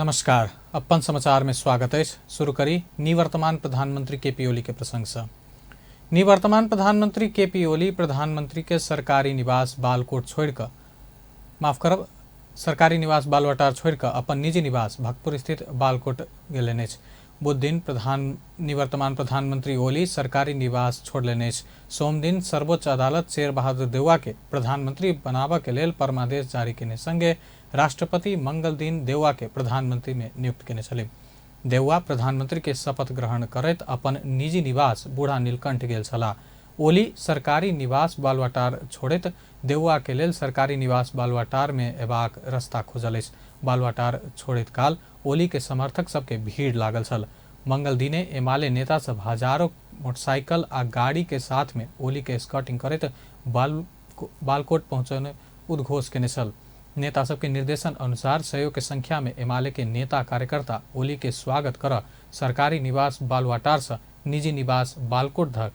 नमस्कार, अपन समाचार में स्वागत है। शुरू करी निवर्तमान प्रधानमंत्री केपी ओली के प्रसंग से। निवर्तमान प्रधानमंत्री केपी ओली प्रधानमंत्री के सरकारी निवास बालकोट छोड़कर सरकारी निवास बालवाटार छोड़कर अपन निजी निवास भक्तपुर स्थित बालकोट गेलनि। बुध दिन निवर्तमान प्रधानमंत्री ओली सरकारी निवास छोड़ लेने। सोम दिन सर्वोच्च अदालत शेर बहादुर देउवा के प्रधानमंत्री बनाबा के लेल परमादेश जारी केने संगे राष्ट्रपति मंगल दिन देउवा के प्रधानमंत्री में नियुक्त केने छली। देउवा प्रधानमंत्री के शपथ ग्रहण करैत अपन निजी निवास बूढ़ा नीलकंठ गेल छला। ओली सरकारी निवास बालवाटार छोड़ैत देउवा के लेल सरकारी निवास बालवाटार में एबाक रास्ता खोजल अछि। बालवाटार छोड़ैत काल ओली के समर्थक सबके भीड़ लागल छल। मंगल दिने एमाले नेता सब हजारों मोटरसाइकिल आ गाड़ी के साथ में ओली के स्कॉटिंग करैत बालकोट पहुंचने उद्घोष केने छल। नेता सबके निर्देशन अनुसार 100 के संख्या में एमाले के नेता कार्यकर्ता ओली के स्वागत कर सरकारी निवास बालवाटार से निजी निवास बालकोट धक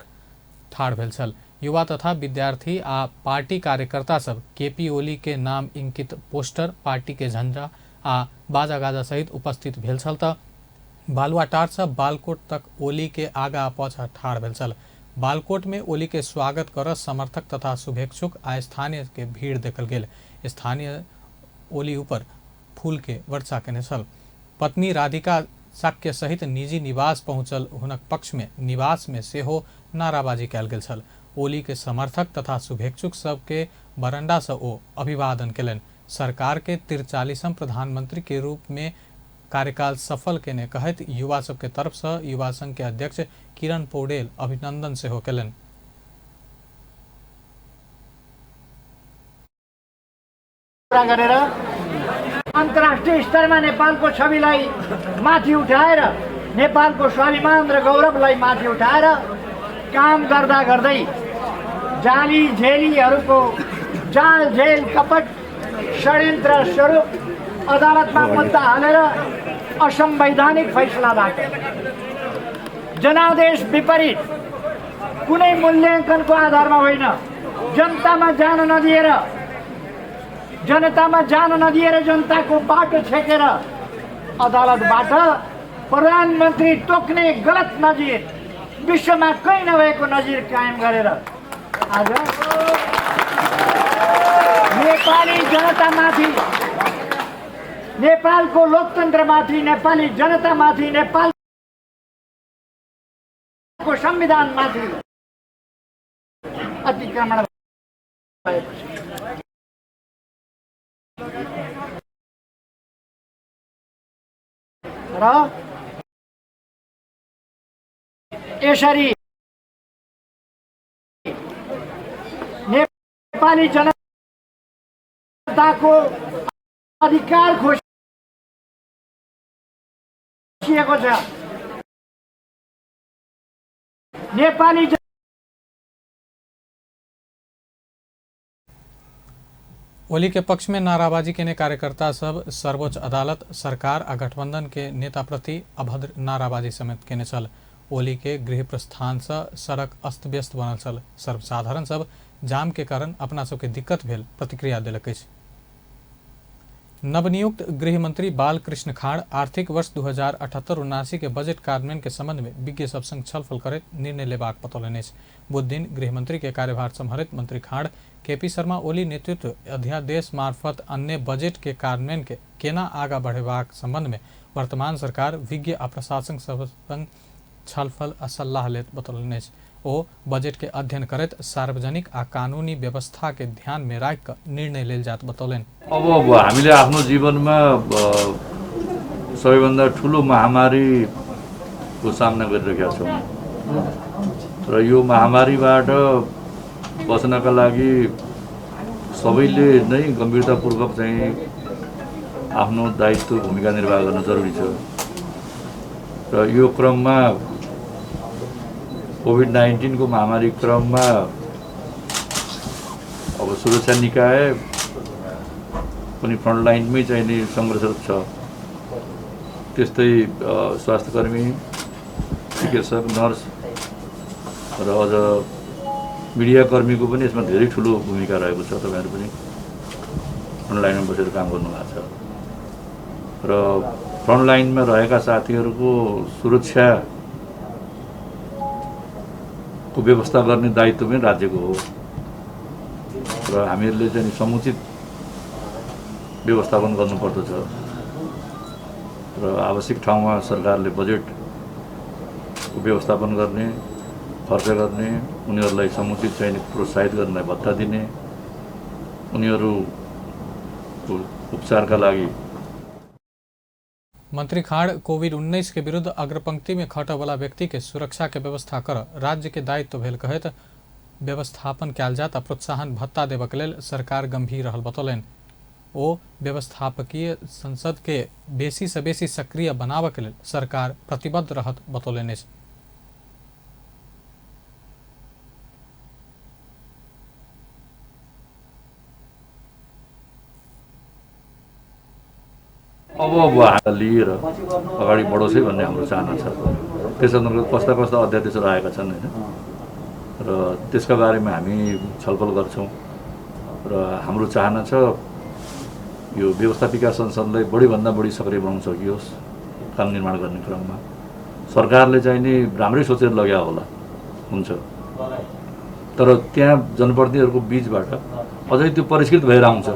ठाड़ भेल छल। युवा तथा विद्यार्थी आ पार्टी कार्यकर्ता सब केपी ओली के नाम इंकित पोस्टर, पार्टी के झंडा आ बाजा गाजा सहित उपस्थित भेल छल त बालवाटार से बालकोट तक ओली के आगा पाछा ठाड़ भेल छल। बालकोट में ओली के स्वागत कर समर्थक तथा शुभेच्छुक आ स्थानीय के भीड़ देखल गेल। स्थानीय ओली ऊपर फूल के वर्षा केने छल। पत्नी राधिका साक्य सहित निजी निवास पहुंचल हुनक पक्ष में निवास में सेहो नाराबाजी कयल गेल छल। ओली के समर्थक तथा शुभेच्छुक सबके बरंडा से ओ अभिवादन केलन। सरकार के 43वें प्रधानमंत्री के रूप में कार्यकाल सफल केने कहत युवा सबके तरफ से युवा संघ के अध्यक्ष किरण पौडेल अभिनंदन सेहो केलन। अन्तर्राष्ट्रिय स्तरमा नेपालको छविलाई माथि उठाएर नेपालको स्वाभिमान र गौरवलाई माथि उठाएर काम गर्दा गर्दै जाली झेलीहरूको जाल झेल कपट षड्यन्त्र स्वरूप अदालतमा मुद्दा हालेर असंवैधानिक फैसलाबाट जनादेश विपरीत कुनै मूल्याङ्कनको आधारमा होइन, जनतामा जान नदिएर जनताको बाटो छेकेर अदालतबाट प्रधानमन्त्री तोक्ने गलत नजिर, विश्वमा कहीँ नभएको नजिर कायम गरेर आज नेपाली जनतामाथि, नेपालको लोकतन्त्रमाथि, नेपाली जनतामाथि, नेपालको संविधानमाथि अतिक्रमण भएको छ। र यसरी नेपाली जनताको अधिकार खोसिएको छ। नेपाली ओली के पक्ष में नाराबाजी केने कार्यकर्ता सब सर्वोच्च अदालत, सरकार आ गठबंधन के नेता प्रति अभद्र नाराबाजी समेत केने छल। ओली के गृह प्रस्थान से सड़क अस्त व्यस्त बनल छल। सर्वसाधारण सब जाम के कारण अपना सबके दिक्कत भेल प्रतिक्रिया दिलक। नवनियुक्त गृह मंत्री बालकृष्ण खाड़ आर्थिक वर्ष 2078-79 के बजट कार्यान्वयन के संबंध में विज्ञ सब संग छलफल करैत निर्णय लेबाक बतौलनि। बुध दिन गृह मंत्री के कार्यभार संभालित मंत्री खाड़ केपी शर्मा ओली नेतृत्व अध्यादेश मार्फत अन्य बजट के कार्यान्वयन के केना आगा बढ़ेबाक संबंध में वर्तमान सरकार विज्ञ आ प्रशासक सब संग छलफल आ सल्लाह लेत बतौलनि। ओ बजट के अध्ययन करैत सार्वजनिक आ कानूनी व्यवस्था के ध्यान में राख निर्णय लेल जात बतौलनि। अब हामीले आफ्नो जीवनमा सबैभन्दा ठुलो महामारीको सामना गरिरहेका छौँ र यो महामारीबाट बच्नका लागि सबैले नै गम्भीरतापूर्वक चाहिँ आफ्नो दायित्व भूमिका निर्वाह गर्न जरुरी छ। र यो क्रममा कोभिड-19 को महामारी क्रममा अब सुरक्षा निकाय पनि फ्रन्टलाइनमै चाहिने संघर्षरत छ। त्यस्तै स्वास्थ्यकर्मी, चिकित्सक, नर्स र अझ मिडियाकर्मीको पनि यसमा धेरै ठुलो भूमिका रहेको छ। तपाईहरु पनि फ्रन्टलाइनमा बसेर काम गर्नु भएको छ र फ्रन्ट लाइनमा रहेका साथीहरूको सुरक्षाको व्यवस्था गर्ने दायित्व पनि राज्यको हो र हामीहरूले चाहिँ समुचित व्यवस्थापन गर्नुपर्दछ र आवश्यक ठाउँमा सरकारले बजेटको व्यवस्थापन गर्ने, खर्च गर्ने, उनीहरूलाई समुचित चाहिँ प्रोत्साहित गर्नलाई भत्ता दिने, उनीहरूको उपचारका लागि। मंत्री खाड़ कोविड-19 के विरुद्ध अग्रपंक्ति में खटे वाला व्यक्ति के सुरक्षा के व्यवस्था कर राज्य के दायित्व भेल कहत व्यवस्थापन कैल जात प्रोत्साहन भत्ता देवक लेल सरकार गंभीर रहल बतौलन। ओ व्यवस्थापकीय संसद के बेसी से बेसी सक्रिय बनावक लेल सरकार प्रतिबद्ध रहत बतौलन। अब लिएर अगाडि बढोस् है भन्ने हाम्रो चाहना छ। त्यस अन्तर्गत कस्ता कस्ता अध्यादेशहरू आएका छन् हैन र त्यसका बारेमा हामी छलफल गर्छौँ र हाम्रो चाहना छ यो व्यवस्थापिका संसदलाई बढीभन्दा बढी सक्रिय बनाउन सकियोस् कानुन निर्माण गर्ने क्रममा। सरकारले चाहिँ नि राम्रै सोचेर लग्या होला हुन्छ, तर त्यहाँ जनप्रतिनिधिहरूको बीचबाट अझै त्यो परिष्कृत भएर आउँछ।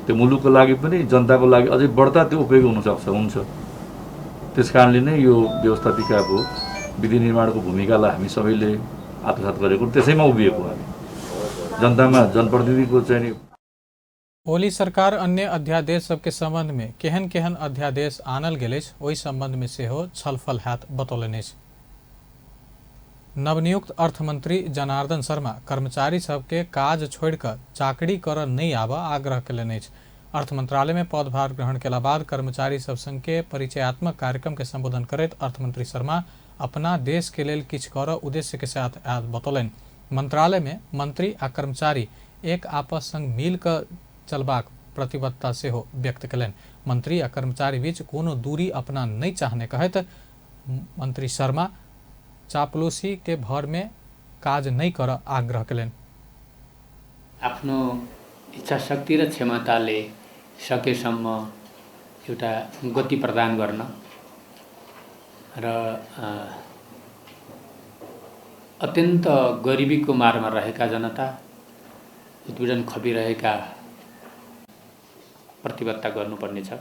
त्यो मुलुकको लागि पनि जनताको लागि अझै बढ्ता त्यो उपयोगी हुनसक्छ हुन्छ। त्यस कारणले नै यो व्यवस्थापिकाको विधि निर्माणको भूमिकालाई हामी सबैले आत्मसात गरेको, त्यसैमा उभिएको हामी जनतामा जनप्रतिनिधिको चाहिँ। ओली सरकार अन्य अध्यादेश सबके संबंध में केहन केहन अध्यादेश आनल गेल ओहि संबंध में सेहो छलफल हैत बतौलनि। नवनियुक्त अर्थमंत्री जनार्दन शर्मा कर्मचारी सबके काज छोड़कर चाकरी कर नहीं आब आग्रह कयलनि। अर्थ मंत्रालय में पदभार ग्रहण केला बाद कर्मचारी सब संघ के परिचयात्मक कार्यक्रम के संबोधन करैत अर्थमंत्री शर्मा अपना देश के लेल किछ कर उद्देश्य के साथ आयल बतौलनि। मंत्रालय में मंत्री आ कर्मचारी एक आपस संग मिल कर चलबाक प्रतिबद्धता से हो व्यक्त कयलनि। मंत्री आ कर्मचारी बीच कोनो दूरी अपना नहीं चाहने कहत मंत्री शर्मा चापलूसी के भर में काज नहीं कर आग्रह कयलनि। आफ्नो इच्छा शक्ति र क्षमताले सकेसम्म एउटा गति प्रदान गर्न र अत्यन्त गरिबीको मारमा रहेका जनता, उत्पीडन खपिरहेका प्रतिबद्धता गर्नुपर्ने छ।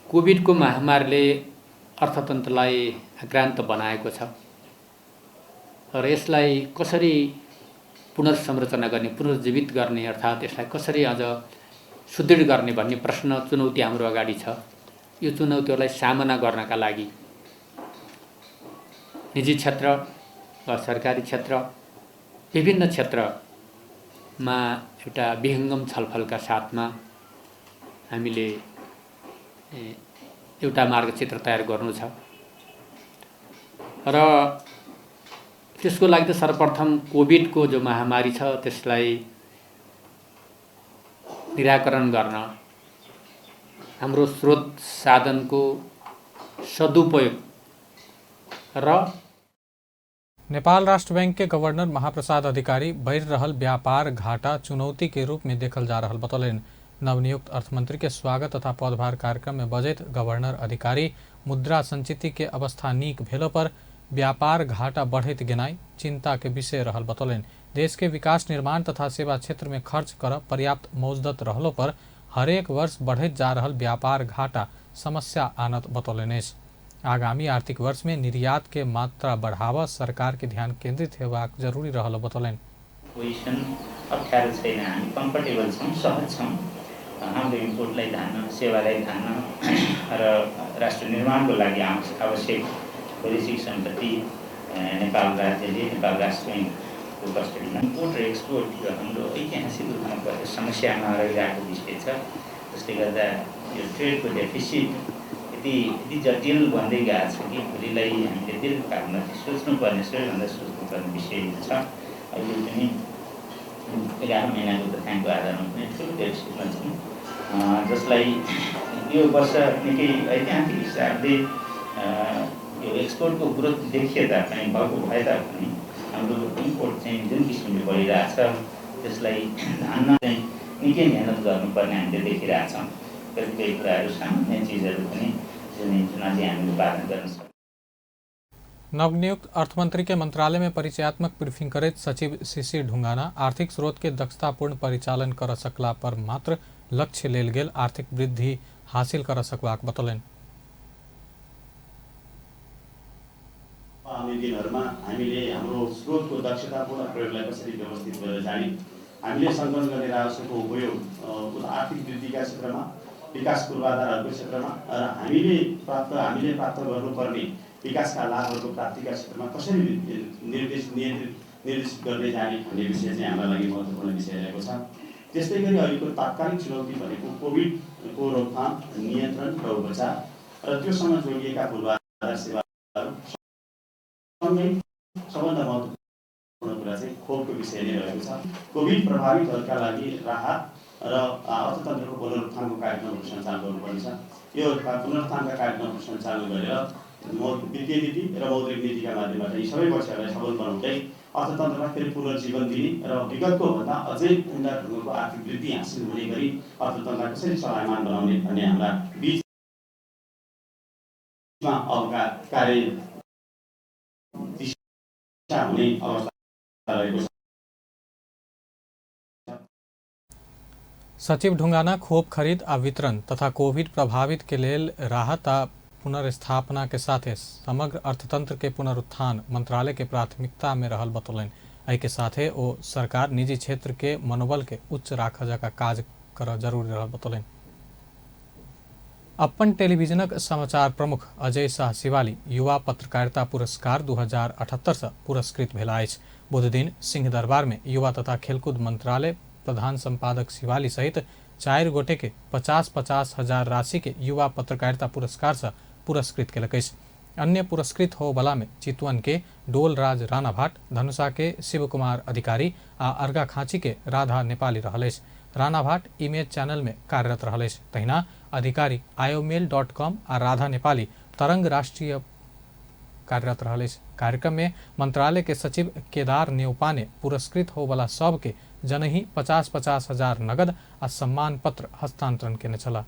कोभिडको महामारीले अर्थतन्त्रलाई आक्रान्त बनाएको छ र यसलाई कसरी पुनर्संरचना गर्ने, पुनर्जीवित गर्ने अर्थात् यसलाई कसरी अझ सुदृढ गर्ने भन्ने प्रश्न, चुनौती हाम्रो अगाडि छ। यो चुनौतीहरूलाई सामना गर्नका लागि निजी क्षेत्र वा सरकारी क्षेत्र, विभिन्न क्षेत्रमा एउटा विहङ्गम छलफलका साथमा हामीले एउटा मार्गचित्र तयार गर्नु छ र त्यसको लागि त सर्वप्रथम कोभिडको जो महामारी छ त्यसलाई निराकरण गर्न हाम्रो स्रोत साधनको सदुपयोग र नेपाल राष्ट्र बैंक के गवर्नर महाप्रसाद अधिकारी बढ़ रहल व्यापार घाटा चुनौती के रूप में देखल जा रहल बतौलन। नवनियुक्त अर्थमंत्री के स्वागत तथा पदभार कार्यक्रम में बजैत गवर्नर अधिकारी मुद्रा संचिति के अवस्था नीक भेलो पर व्यापार घाटा बढ़त गेनाई चिंता के विषय रहल बतौलन। देश के विकास, निर्माण तथा सेवा क्षेत्र में खर्च कर पर्याप्त मौजदत रहलो पर हरेक वर्ष बढ़त जा रहल व्यापार घाटा समस्या आनत बतौलन। आगामी आर्थिक वर्ष में निर्यात के मात्रा बढ़ावा सरकार के ध्यान केंद्रित हेबाक जरूरी रहल बतौलन। पोजिसन अप्ठ्यारो छैन, हामी कम्फर्टेबल छौँ, सहज छौँ। हाम्रो इम्पोर्टलाई धान्न, सेवालाई धान्न र राष्ट्र निर्माणको लागि आवश्यक वैदेशिक सम्पत्ति नेपाल राज्यले, नेपाल राष्ट्र बैंकको कस्टडीमा इम्पोर्ट र एक्सपोर्ट हाम्रो ऐतिहासिक रूपमा पर्ने समस्यामा रहिरहेको विषय छ। जसले गर्दा यो ट्रेडको डेफिसिट यति जटिल बन्दै गएको छ कि भोलिलाई हामीले दीर्घकालमा सोच्नुपर्ने, सबैभन्दा सोच्नुपर्ने विषय छ। अहिले पनि 11 महिनाको तथ्याङ्कको आधारमा पनि ठुलो डेफिसिटमा छौँ, जसलाई यो वर्ष निकै ऐतिहासिक हिसाबले यो एक्सपोर्टको ग्रोथ देखिए तापनि, भएको भए तापनि हाम्रो इम्पोर्ट चाहिँ जुन किसिमले बढिरहेछ त्यसलाई धान्न चाहिँ निकै मेहनत गर्नुपर्ने हामीले देखिरहेछौँ। कतिपय कुराहरू सामान्य चिजहरू पनि जुन चाहिँ हामीले पालन गर्न सक्छौँ। नवनियुक्त अर्थमंत्री के मंत्रालय में परिचयात्मक ब्रीफिंग करे सचिव सीसी ढुंगाना आर्थिक स्रोत के दक्षतापूर्ण परिचालन कर सकला पर मात्र लक्ष्य लेल गेल आर्थिक वृद्धि हासिल कर सकबाक बतौलन। आउने दिनहरूमा हामीले हाम्रो स्रोतको दक्षतापूर्ण प्रयोगलाई कसरी व्यवस्थित गरेर जाने, हामीले सङ्कलन गर्ने राजस्वको उपयोग आर्थिक वृद्धिका क्षेत्रमा, विकास पूर्वाधारहरूको क्षेत्रमा र हामीले प्राप्त गर्नुपर्ने विकासका लाभहरूको प्राप्तिका क्षेत्रमा कसरी निर्देशित गर्दै जाने भन्ने विषय चाहिँ हाम्रो लागि महत्त्वपूर्ण विषय रहेको छ। त्यस्तै गरी अहिलेको तात्कालिक चुनौती भनेको कोभिडको रोकथाम, नियन्त्रण र उपचार र त्योसँग जोडिएका पूर्वाधार सेवाहरू सँगै सबभन्दा महत्त्वपूर्ण कुरा चाहिँ खोपको विषय नै रहेको छ। कोभिड प्रभावितहरूका लागि राहत र अर्थतन्त्रको पुनरुत्थानको कार्यक्रमहरू सञ्चालन गर्नुपर्नेछ। यो पुनरुत्थानका कार्यक्रमहरू सञ्चालन गरेर वित्तीय नीति र मौद्रिक नीतिका माध्यमबाट यी सबै पक्षहरूलाई सबल बनाउँदै अर्थतन्त्रमा फेरि पुनर्जीवन दिने र विगतको भन्दा अझै उन्नत ढङ्गको आर्थिक वृद्धि हासिल हुने गरी अर्थतन्त्रलाई कसरी चलायमान बनाउने भन्ने हाम्रा बिचमा अबका कार्य दिशा हुने अवस्था रहेको छ। सचिव ढुंगाना खोप खरीद आ वितरण तथा कोविड प्रभावित के लेल राहत आ पुनर्स्थापना के साथ समग्र अर्थतंत्र के पुनरुत्थान मंत्रालय के प्राथमिकता में रहल बतौलन। एहि के साथे ओ सरकार निजी क्षेत्र के मनोबल के उच्च राखय का काज कर जरूरी रहल बतौलन। अपन टेलीविजनक समाचार प्रमुख अजय शाह शिवाली युवा पत्रकारिता पुरस्कार 2078 से पुरस्कृत भेला अछि। बुध दिन सिंह दरबार में युवा तथा खेलकूद मंत्रालय प्रधान संपादक शिवाली सहित 4 गोटे के 50-50 हजार राशि के युवा पत्रकारिता पुरस्कार से पुरस्कृत केलक अछि। अन्य पुरस्कृत हो बला में चितवन के डोल राज राणा भाट, धनुषा के शिव कुमार अधिकारी आ अर्गा खाँची के राधा नेपाली रहल अछि। राणा भाट इमेज चैनल में कार्यरत रहल अछि। तहिना अधिकारी iomail.com आ राधा नेपाली तरंग राष्ट्रीय कार्यरत रहल अछि। कार्यक्रम में मंत्रालय के सचिव केदार नेउपा ने पुरस्कृत हो वाला सब के जनही 50-50 हजार नगद आ सम्मान पत्र हस्तांतरण केने छला।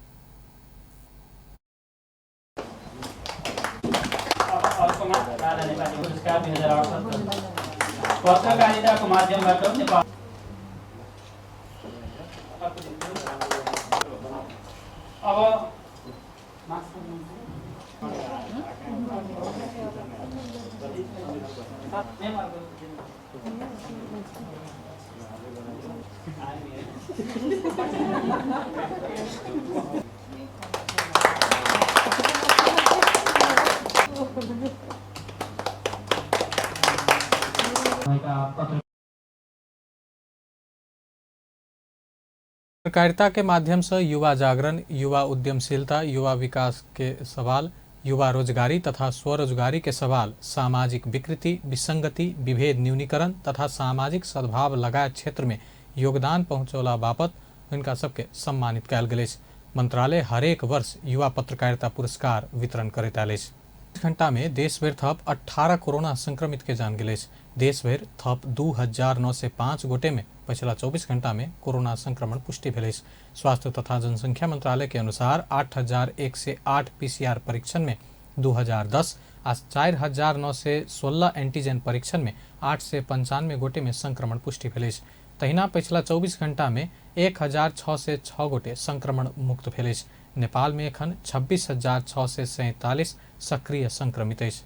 पत्रकारिताको माध्यमबाट नेपाल पत्रकारिता के माध्यम से युवा जागरण, युवा उद्यमशीलता, युवा विकास के सवाल, युवा रोजगारी तथा स्वरोजगारी के सवाल, सामाजिक विकृति, विसंगति, विभेद न्यूनीकरण तथा सामाजिक सद्भाव लगायत क्षेत्र में योगदान पहुँचौला बापत उनका सबके सम्मानित कयल गेल अछि। मंत्रालय हरेक वर्ष युवा पत्रकारिता पुरस्कार वितरण करैत आयल अछि। घंटा में देशभर थप 18 कोरोना संक्रमित के जान गेल अछि। देशभर थप 2905 गोटे में पिछला 24 घंटा में कोरोना संक्रमण पुष्टि भेल अछि। स्वास्थ्य तथा जनसंख्या मंत्रालय के अनुसार 8108 पीसीआर परीक्षण में 2010 आ 4916 एंटीजन परीक्षण में 895 गोटे में संक्रमण पुष्टि भेल अछि। तहिना पिछला 24 घंटा में 1606 गोटे संक्रमण मुक्त भेल अछि। नेपाल में एखन 26,647 सक्रिय संक्रमित अछि।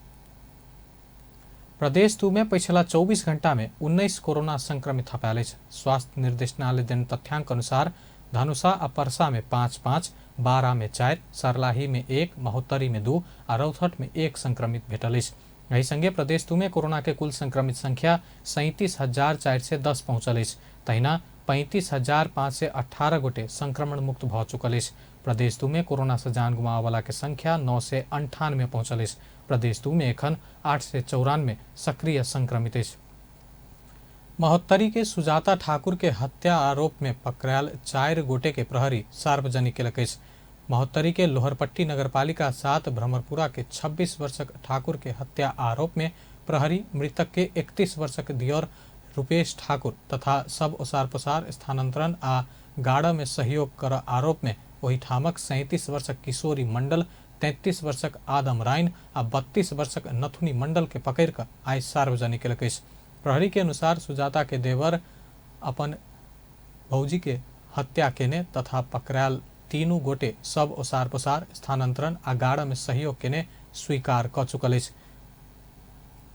प्रदेश 2 में पिछला 24 घंटा में 19 कोरोना संक्रमित थपायल अछि। स्वास्थ्य निर्देशनालय देन तथ्यांक अनुसार धनुषा आ पर्सा में 5-5, बारा में 4, सर्लाही में 1, महोत्तरी में 2 आ रौथट में 1 संक्रमित भेटल अछि। एहि संगे प्रदेश 2 में कोरोना के कुल संक्रमित संख्या 37,410 पहुंचल अछि। तहिना 35,518 गोटे संक्रमण मुक्त भ चुकल अछि। प्रदेश 2 में कोरोना से जान गुमावे वाला के संख्या 998 पहुंचल अछि। प्रदेश 2 में एखन 894 सक्रिय संक्रमित अछि। महोत्तरी के सुजाता ठाकुर के हत्या आरोप में पकड़ायल 4 गोटे के प्रहरी सार्वजनिक केलक अछि। महोत्तरी के लोहरपट्टी नगरपालिका 7 भ्रमरपुरा के 26 वर्षक ठाकुर के हत्या आरोप में प्रहरी मृतक के 31 वर्षक दियोर रूपेश ठाकुर तथा सब ओसार पसार स्थानांतरण आ गाड़ा में सहयोग कर आरोप में ओही ठामक 37 वर्षक किशोरी मंडल, 33 वर्षक आदम राइन आ 32 वर्षक नथुनी मंडल के पकड़ कर आइ सार्वजनिक केलकै। प्रहरी के अनुसार सुजाता के देवर अपन भौजी के हत्या केने तथा पकड़ायल तीनू गोटे सब ओसार पोसार स्थानांतरण आ गाड़ा में सहयोग केने स्वीकार क चुकल अछि।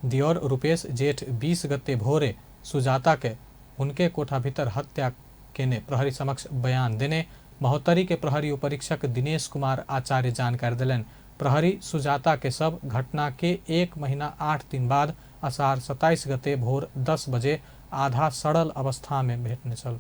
दियोर रूपेश जेठ 20 गते भोरे सुजाता के उनके कोठा भीतर हत्या केने प्रहरी समक्ष बयान देने महोत्तरी के प्रहरी उपरीक्षक दिनेश कुमार आचार्य जानकारी दिलन। प्रहरी सुजाता के सब घटना के 1 महीना 8 दिन बाद असार 27 गते भोर 10 बजे आधा सड़ल अवस्था में भेटने छल।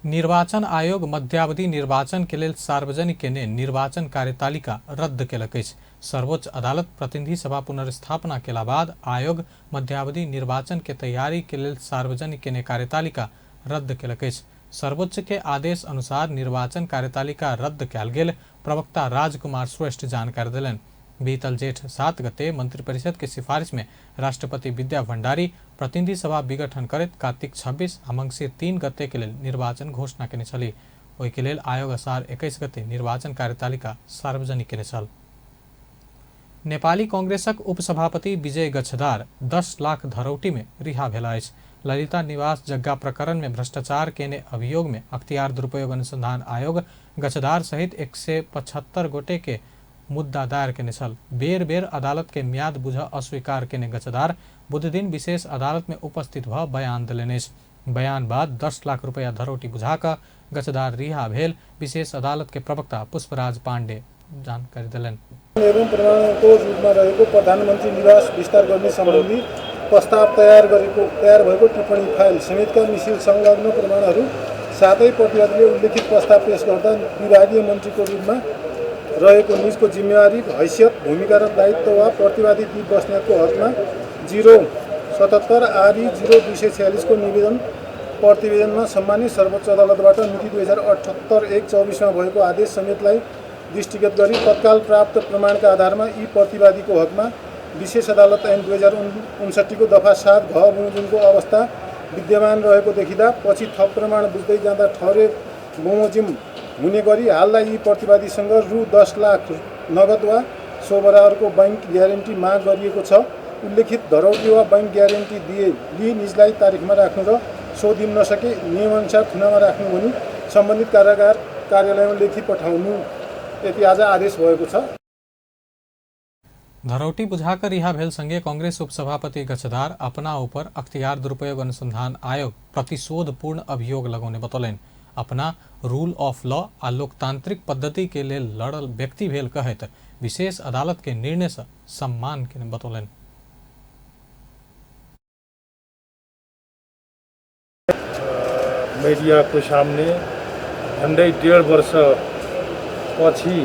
निर्वाचन आयोग मध्यावधि निर्वाचन के लेल सार्वजनिक केने निर्वाचन कार्यतालिका रद्द केलक अछि। सर्वोच्च अदालत प्रतिनिधि सभा पुनर्स्थापना केला बाद आयोग मध्यावधि निर्वाचन के तैयारी के लेल सार्वजनिक केने कार्यतालिका रद्द केलक अछि। सर्वोच्च के आदेश अनुसार निर्वाचन कार्यतालिका रद्द कयल गेल प्रवक्ता राजकुमार श्रेष्ठ जानकारी दिलन। बीतल जेठ 7 गते मंत्रिपरिषद के सिफारिश में राष्ट्रपति विद्या भंडारी प्रतिनिधि सभा विघटन करैत कार्तिक 26 आ मंगसिर 3 गते के लेल निर्वाचन घोषणा केने छली। ओहि के लेल आयोग असार 21 गते निर्वाचन कार्यतालिका सार्वजनिक केने छल। नेपाली कांग्रेसक उपसभापति विजय गच्छदार 10 लाख धरौटी में रिहा भेला अछि। ललिता निवास जग्गा प्रकरण में भ्रष्टाचार केने अभियोग में अख्तियार दुरुपयोग अनुसंधान आयोग गच्छदार सहित 175 गोटे के मुद्दा दायर केने छल। बेर बेर अदालत के म्याद बुझ अस्वीकार केने गच्छदार बुध दिन विशेष अदालत में उपस्थित भ बयान देलनि अछि। बयान बाद 10 लाख रुपया धरौटी बुझा क गच्छदार रिहा भेल विशेष अदालत के प्रवक्ता पुष्पराज पाण्डे जानकारी दिलनि। एवं प्रमाणको रूपमा रहेको प्रधानमन्त्री निवास विस्तार गर्ने सम्बन्धी प्रस्ताव तयार भएको टिप्पणी फाइल समेतका मिसिल संलग्न प्रमाणहरू साथै प्रतिवादीले उल्लेखित प्रस्ताव पेश गर्दा विभागीय मन्त्रीको रूपमा रहेको निजको जिम्मेवारी, हैसियत, भूमिका र दायित्व वा प्रतिवादी दीप बस्नेतको हकमा 077 आरी 0246 को निवेदन प्रतिवेदनमा सम्मानित सर्वोच्च अदालतबाट मिति 2078-1-24 भएको आदेश समेतलाई दृष्टिगत गरी तत्काल प्राप्त प्रमाणका आधारमा यी प्रतिवादीको हकमा विशेष अदालत ऐन 2059 को दफा 7 घ बमोजिमको अवस्था विद्यमान रहेको देखिँदा पछि थप प्रमाण बुझ्दै जाँदा ठहरे बमोजिम हुने गरी हाललाई यी प्रतिवादीसँग रु 10 लाख नगद वा सो बराबरको बैंक ग्यारेन्टी माग गरिएको छ। उल्लेखित धरौटी वा बैंक ग्यारेन्टी दिई निजलाई तारिखमा राख्नु र सो दिन नसके नियमअनुसार थुनामा राख्नु भनी सम्बन्धित कारागार कार्यालयमा लेखी पठाउनु यति आज आदेश भएको छ। धरौटी बुझाकर रिहा भेल संगे कांग्रेस उपसभापति गच्छदार अपना ऊपर अख्तियार दुरुपयोग अनुसंधान आयोग प्रतिशोधपूर्ण अभियोग लगौने बतौलनि। अपना रूल ऑफ लॉ आ लोकतांत्रिक पद्धति के लेल लड़ल व्यक्ति भेल कहैत विशेष अदालत के निर्णय से सम्मान के बतौलनि। मीडिया को सामने झन्डै 1.5 वर्ष पछि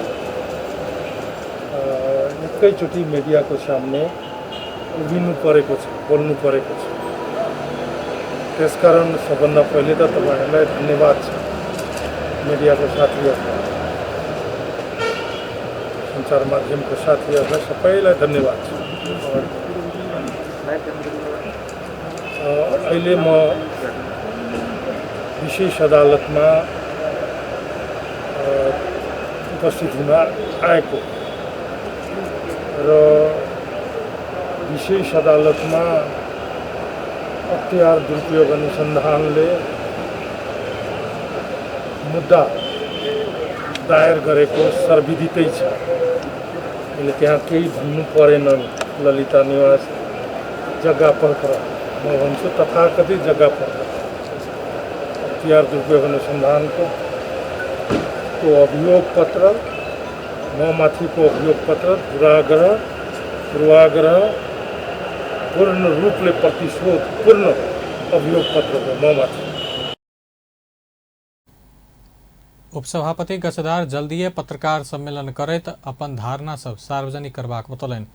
एकैचोटि मिडियाको सामने उभिनु परेको छ, बोल्नु परेको छ। त्यसकारण सबभन्दा पहिले त तपाईहरुलाई धन्यवाद छ, मिडियाको साथीहरुलाई, सञ्चार माध्यमको साथीहरुलाई सबैलाई धन्यवाद छ। अहिले म विशेष अदालतमा उपस्थित हुन आएको र विशेष अदालतमा अख्तियार दुरुपयोग अनुसन्धानले मुद्दा दायर गरेको सर्वविदितै छ। मैले त्यहाँ केही भन्नु परेन। ललिता निवास जग्गा प्रकरण म भन्छु तथाकथित जग्गा प्रकरण अख्तियार दुरुपयोग अनुसन्धानको अभियोग पत्र, ममाथिको अभियोग पत्र पूर्वाग्रह पूर्ण रूपले प्रतिशोध पूर्ण अभियोग पत्र हो ममाथि। उपसभापति गच्छदार जल्दीए पत्रकार सम्मेलन करैत अपन धारणा सब सार्वजनिक करबाक बतौलनि।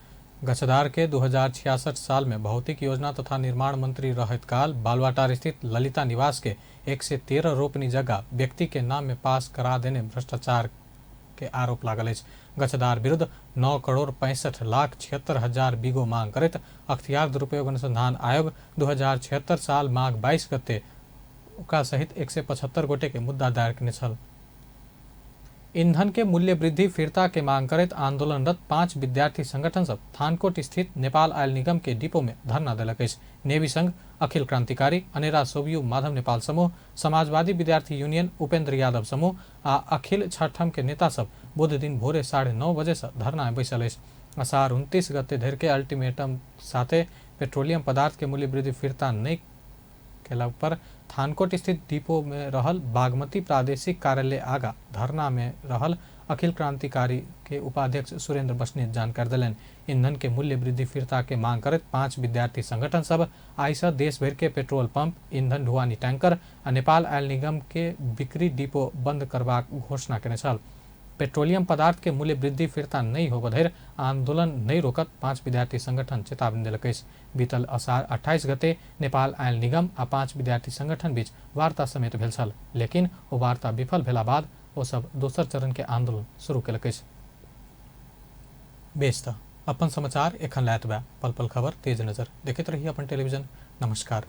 गच्छदार के 2066 साल में भौतिक योजना तथा निर्माण मंत्री रहत काल बालुवाटार स्थित ललिता निवास के 113 रोपनी जगह व्यक्ति के नाम में पास करा देने भ्रष्टाचार के आरोप लागल अछि। गच्छदार विरुद्ध 9,65,76,000 बीघो मांग करैत अख्तियार दुरुपयोग अनुसंधान आयोग 2076 साल माघ 22 गते ओकरा सहित 175 गोटे के मुद्दा दायर केने छल। ईंधन के मूल्य वृद्धि फिर्ता के मांग करत आंदोलनरत 5 विद्यार्थी संगठन सब थानकोट स्थित नेपाल आयल निगम के डिपो में धरना देलक अछि। नेवी संघ, अखिल क्रांतिकारी, अनेरा सोभियू माधव नेपाल समूह, समाजवादी विद्यार्थी यूनियन, उपेन्द्र यादव समूह आ अखिल छठम के नेता सब बुध दिन भोरे 9:30 बजे से धरना में बैसल अछि। असार 29 गते धरि के अल्टीमेटम साथे पेट्रोलियम पदार्थ के मूल्य वृद्धि फिर्ता नहीं केला पर थानकोट स्थित डिपो में रहल बागमती प्रादेशिक कार्यालय आगा धरना में रहल अखिल क्रांतिकारी के उपाध्यक्ष सुरेंद्र बस्नेत जानकारी दिलन। ईंधन के मूल्य वृद्धि फिर्ता के मांग करत 5 विद्यार्थी संगठन सब आई से देश भर के पेट्रोल पंप, ईंधन ढुआनी टैंकर आ नेपाल आयल निगम के बिक्री डिपो बंद करबाक घोषणा केने छल। पेट्रोलियम पदार्थ के मूल्य वृद्धि फिर्ता नहीं होबा धरि आंदोलन नहीं रोकत 5 विद्यार्थी संगठन चेतावनी देलक अछि। बीतल असार 28 गते नेपाल आयल निगम आ 5 विद्यार्थी संगठन बीच वार्ता समेत भेल छल, लेकिन ओ वार्ता विफल भेला बाद ओ सब दोसर चरण के आंदोलन शुरू केलक अछि। बेस त अपन समाचार एखन लायत बा। पल पल खबर, तेज नजर देखैत रही अपन टेलीविजन। नमस्कार।